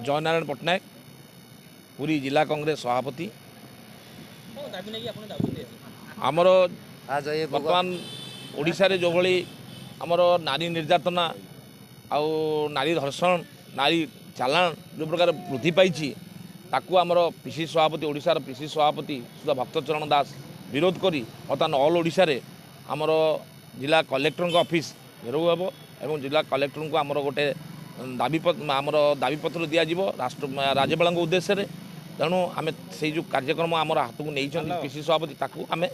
ଜୟନାରାୟଣ ପଟ୍ଟନାୟକ, ପୁରୀ ଜିଲ୍ଲା କଂଗ୍ରେସ ସଭାପତି। ଆମର ବର୍ତ୍ତମାନ ଓଡ଼ିଶାରେ ଯେଉଁଭଳି ଆମର ନାରୀ ନିର୍ଯାତନା ଆଉ ନାରୀ ଧର୍ଷଣ, ନାରୀ ଚାଲାଣ ଯେଉଁ ପ୍ରକାର ବୃଦ୍ଧି ପାଇଛି, ତାକୁ ଆମର ପିସି ସଭାପତି, ଓଡ଼ିଶାର ପିସି ସଭାପତି ସୁଦ୍ଧା ଭକ୍ତଚରଣ ଦାସ ବିରୋଧ କରି ବର୍ତ୍ତମାନ ଅଲ୍ ଓଡ଼ିଶାରେ ଆମର ଜିଲ୍ଲା କଲେକ୍ଟରଙ୍କ ଅଫିସ୍ ଘେରାଉ ହେବ ଏବଂ ଜିଲ୍ଲା କଲେକ୍ଟରଙ୍କୁ ଆମର ଗୋଟେ ଦାବି, ଆମର ଦାବିପତ୍ର ଦିଆଯିବ ରାଷ୍ଟ୍ର ରାଜ୍ୟପାଳଙ୍କ ଉଦ୍ଦେଶ୍ୟରେ। ତେଣୁ ଆମେ ସେଇ ଯେଉଁ କାର୍ଯ୍ୟକ୍ରମ ଆମର ହାତକୁ ନେଇଛନ୍ତି ପିସି ସଭାପତି, ତାକୁ ଆମେ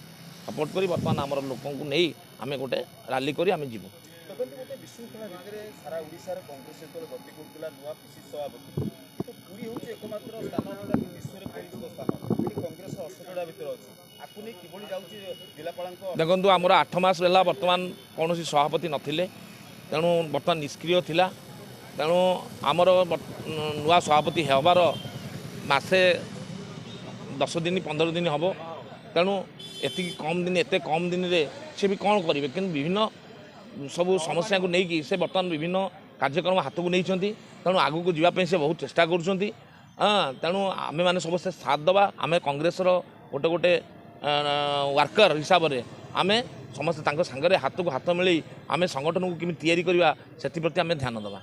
ସପୋର୍ଟ କରି ବର୍ତ୍ତମାନ ଆମର ଲୋକଙ୍କୁ ନେଇ ଆମେ ଗୋଟେ ରାଲି କରି ଆମେ ଯିବୁ। ଦେଖନ୍ତୁ, ଗୋଟେ ବିଶୃଙ୍ଖଳା ଭିତରେ ସାରା ଓଡ଼ିଶାର କଂଗ୍ରେସ ଯେତେବେଳେ ଗତି କରୁଥିଲା, ନୂଆ ପିସି ସଭାପତି, କିନ୍ତୁ ପୁରୀ ହେଉଛି ଏକମାତ୍ର ସ୍ଥାନ ଯେଉଁଟାକି ବିଶ୍ୱରେ ପରିଚିତ ସ୍ଥାନ, ଏଠି କଂଗ୍ରେସ ଅସଜଡ଼ା ଭିତରେ ଅଛି। ଆକୁ ନେଇ କିଭଳି ଯାଉଛି ଜିଲ୍ଲାପାଳଙ୍କ? ଦେଖନ୍ତୁ, ଆମର 8 ମାସ ହେଲା ବର୍ତ୍ତମାନ କୌଣସି ସଭାପତି ନଥିଲେ, ତେଣୁ ବର୍ତ୍ତମାନ ନିଷ୍କ୍ରିୟ ଥିଲା। ତେଣୁ ଆମର ନୂଆ ସଭାପତି ହେବାର ମାସେ 10 ଦିନ 15 ଦିନ ହେବ। ତେଣୁ ଏତିକି କମ୍ ଦିନ, ଏତେ କମ୍ ଦିନରେ ସେ ବି କ'ଣ କରିବେ? କିନ୍ତୁ ବିଭିନ୍ନ ସବୁ ସମସ୍ୟାକୁ ନେଇକି ସେ ବର୍ତ୍ତମାନ ବିଭିନ୍ନ କାର୍ଯ୍ୟକ୍ରମ ହାତକୁ ନେଇଛନ୍ତି। ତେଣୁ ଆଗକୁ ଯିବା ପାଇଁ ସେ ବହୁତ ଚେଷ୍ଟା କରୁଛନ୍ତି। ହଁ, ତେଣୁ ଆମେମାନେ ସମସ୍ତେ ସାଥ ଦେବା। ଆମେ କଂଗ୍ରେସର ଗୋଟେ ଗୋଟେ ୱାର୍କର ହିସାବରେ ଆମେ ସମସ୍ତେ ତାଙ୍କ ସାଙ୍ଗରେ ହାତକୁ ହାତ ମିଳେଇ ଆମେ ସଂଗଠନକୁ କେମିତି ତିଆରି କରିବା, ସେଥିପ୍ରତି ଆମେ ଧ୍ୟାନ ଦେବା।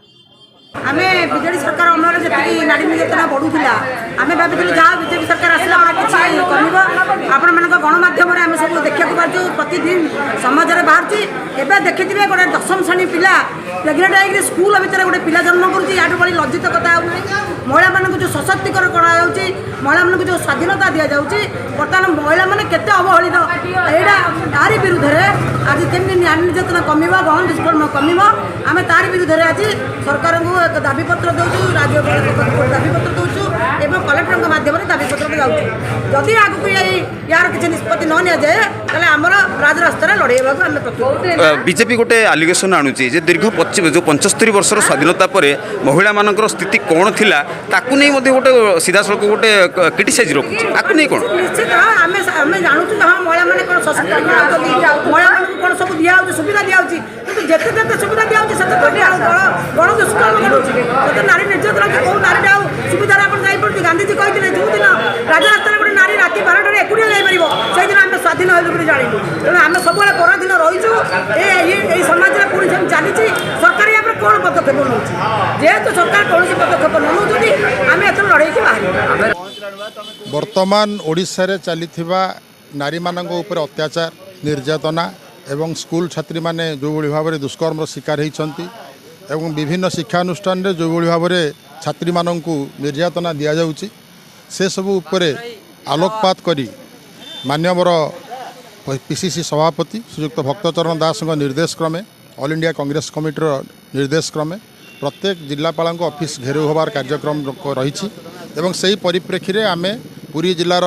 ଆମେ ବିଜେଡି ସରକାର ଅମଳରେ ଯେତିକି ନାରୀ ନିର୍ଯାତନା ବଢ଼ୁଥିଲା, ଆମେ ଭାବିଥିଲୁ ଯାହା ବିଜେପି ସରକାର ଆସିଲା ପରେ କିଛି କମିବ। ଆପଣମାନଙ୍କ ଗଣମାଧ୍ୟମରେ ଆମେ ସବୁ ଦେଖିବାକୁ ପାରୁଛୁ, ପ୍ରତିଦିନ ସମାଜରେ ବାହାରୁଛି। ଏବେ ଦେଖିଥିବେ, ଗୋଟେ ଦଶମ ଶ୍ରେଣୀ ପିଲା ପ୍ରେଗନେଣ୍ଟ ହେଇକିରି ସ୍କୁଲ ଭିତରେ ଗୋଟେ ପିଲା ଜନ୍ମ କରୁଛି। ୟାଠୁ ଭଳି ଲଜ୍ଜିତ କଥା ଆଉ ନାହିଁ। ମହିଳାମାନଙ୍କୁ ଯେଉଁ ସଶକ୍ତିକରଣ କରାଯାଉଛି, ମହିଳାମାନଙ୍କୁ ଯେଉଁ ସ୍ୱାଧୀନତା ଦିଆଯାଉଛି, ବର୍ତ୍ତମାନ ମହିଳାମାନେ କେତେ ଅବହେଳିତ, ଏଇଟା ତାରି ବିରୁଦ୍ଧରେ ଆଜି କେମିତି ନାରୀ ନିର୍ଯାତନା କମିବ, ଗଣ ଦୁଷ୍କର୍ମ କମିବ, ଆମେ ତାରି ବିରୁଦ୍ଧରେ ଆଜି ସରକାରଙ୍କୁ ଏକ ଦାବିପତ୍ର ଦେଉଛୁ, ରାଜ୍ୟପାଳଙ୍କ ଦାବିପତ୍ର ଦେଉଛୁ ଏବଂ କଲେକ୍ଟରଙ୍କ ମାଧ୍ୟମରେ ଦାବିପତ୍ର ଯାଉଛୁ। ଯଦି ଆଗକୁ ଏଇ ୟାର କିଛି ନିଷ୍ପତ୍ତି ନ ନିଆଯାଏ, ତାହେଲେ ଆମର ରାଜରାସ୍ତାରେ ଲଢ଼େଇବାକୁ ଆମେ ପ୍ରସ୍ତୁତ। ବିଜେପି ଗୋଟେ ଆଲିଗେସନ୍ ଆଣୁଛି ଯେ ଦୀର୍ଘ 25 ଯେଉଁ 75 ବର୍ଷର ସ୍ୱାଧୀନତା ପରେ ମହିଳାମାନଙ୍କର ସ୍ଥିତି କ'ଣ ଥିଲା, ତାକୁ ନେଇ ମଧ୍ୟ ଗୋଟେ ସିଧାସଳଖ ଗୋଟେ କ୍ରିଟିସାଇଜ୍ ରଖୁଛି। ଆକୁ ନେଇ କ'ଣ? ନିଶ୍ଚିତ ଆମେ ଜାଣୁଛୁ, ହଁ, ମହିଳାମାନେ କ'ଣ ସଶକ୍ତିକରଣ ହେଉଛନ୍ତି, ମହିଳାମାନଙ୍କୁ କ'ଣ ସବୁ ଦିଆହେଉଛି, ସୁବିଧା ଦିଆହେଉଛି। କିନ୍ତୁ ଯେତେ ଯେତେ ସୁବିଧା ଦିଆହେଉଛି, ସେତେ ଗଣ ଦୁଷ୍କର୍ମ ଘଟୁଛି, ସେତେ ନାରୀ ନିର୍ଯାତନା। କେଉଁ ନାରୀଟା ଆଉ ସୁବିଧାରେ ଆପଣ ଯାଇପାରୁଛି? ଗାନ୍ଧିଜୀ କହିଥିଲେ, ଯେଉଁଦିନ ରାଜରାସ୍ତାରେ ଗୋଟେ ନାରୀ ରାତି 12ଟାରେ ଏକୁଟିଆ ଯାଇପାରିବ, ସେଇଦିନ ଆମେ ସ୍ୱାଧୀନ ହେଲୁ ବୋଲି ଜାଣିଲୁ। ତେଣୁ ଆମେ ସବୁବେଳେ ପରାଧୀନ ରହିଛୁ। ଏଇ ସମାଜରେ ପୁଣି ସେମିତି ଚାଲିଛି। ସରକାର ୟା ଉପରେ କ'ଣ ପଦକ୍ଷେପ ନେଉଛି? ଯେହେତୁ ସରକାର କୌଣସି ପଦକ୍ଷେପ ନ ନେଉଛନ୍ତି, ଆମେ ଏଥର ଲଢ଼େଇକି ବାହାରିବୁ। ବର୍ତ୍ତମାନ ଓଡ଼ିଶାରେ ଚାଲିଥିବା ନାରୀମାନଙ୍କ ଉପରେ ଅତ୍ୟାଚାର, ନିର୍ଯାତନା ଏବଂ ସ୍କୁଲ ଛାତ୍ରୀମାନେ ଯେଉଁଭଳି ଭାବରେ ଦୁଷ୍କର୍ମର ଶିକାର ହୋଇଛନ୍ତି ଏବଂ ବିଭିନ୍ନ ଶିକ୍ଷାନୁଷ୍ଠାନରେ ଯେଉଁଭଳି ଭାବରେ ଛାତ୍ରୀମାନଙ୍କୁ ନିର୍ଯାତନା ଦିଆଯାଉଛି, ସେସବୁ ଉପରେ ଆଲୋକପାତ କରି ମାନ୍ୟବର ପିସିସି ସଭାପତି ଶ୍ରୀଯୁକ୍ତ ଭକ୍ତଚରଣ ଦାସଙ୍କ ନିର୍ଦ୍ଦେଶ କ୍ରମେ, ଅଲ୍ ଇଣ୍ଡିଆ କଂଗ୍ରେସ କମିଟିର ନିର୍ଦ୍ଦେଶ କ୍ରମେ ପ୍ରତ୍ୟେକ ଜିଲ୍ଲାପାଳଙ୍କ ଅଫିସ୍ ଘେରାଉ ହେବାର କାର୍ଯ୍ୟକ୍ରମ ରହିଛି ଏବଂ ସେହି ପରିପ୍ରେକ୍ଷୀରେ ଆମେ ପୁରୀ ଜିଲ୍ଲାର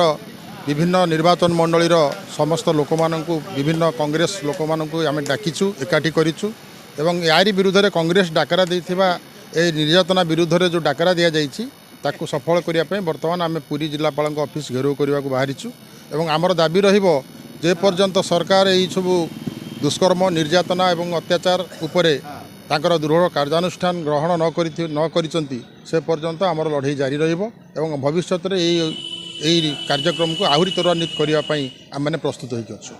ବିଭିନ୍ନ ନିର୍ବାଚନ ମଣ୍ଡଳୀର ସମସ୍ତ ଲୋକମାନଙ୍କୁ, ବିଭିନ୍ନ କଂଗ୍ରେସ ଲୋକମାନଙ୍କୁ ଆମେ ଡାକିଛୁ, ଏକାଠି କରିଛୁ ଏବଂ ଏହାରି ବିରୁଦ୍ଧରେ କଂଗ୍ରେସ ଡାକରା ଦେଇଥିବା ଏହି ନିର୍ଯାତନା ବିରୁଦ୍ଧରେ ଯେଉଁ ଡାକରା ଦିଆଯାଇଛି, ତାକୁ ସଫଳ କରିବା ପାଇଁ ବର୍ତ୍ତମାନ ଆମେ ପୁରୀ ଜିଲ୍ଲାପାଳଙ୍କ ଅଫିସ୍ ଘେରାଉ କରିବାକୁ ବାହାରିଛୁ। ଏବଂ ଆମର ଦାବି ରହିବ, ଯେପର୍ଯ୍ୟନ୍ତ ସରକାର ଏଇସବୁ ଦୁଷ୍କର୍ମ, ନିର୍ଯାତନା ଏବଂ ଅତ୍ୟାଚାର ଉପରେ ତାଙ୍କର ଦୃଢ଼ କାର୍ଯ୍ୟାନୁଷ୍ଠାନ ଗ୍ରହଣ ନ କରିଛନ୍ତି, ସେ ପର୍ଯ୍ୟନ୍ତ ଆମର ଲଢ଼େଇ ଜାରି ରହିବ ଏବଂ ଭବିଷ୍ୟତରେ ଏଇ କାର୍ଯ୍ୟକ୍ରମକୁ ଆହୁରି ତ୍ୱରାନ୍ୱିତ କରିବା ପାଇଁ ଆମେମାନେ ପ୍ରସ୍ତୁତ ହୋଇକି ଅଛୁ।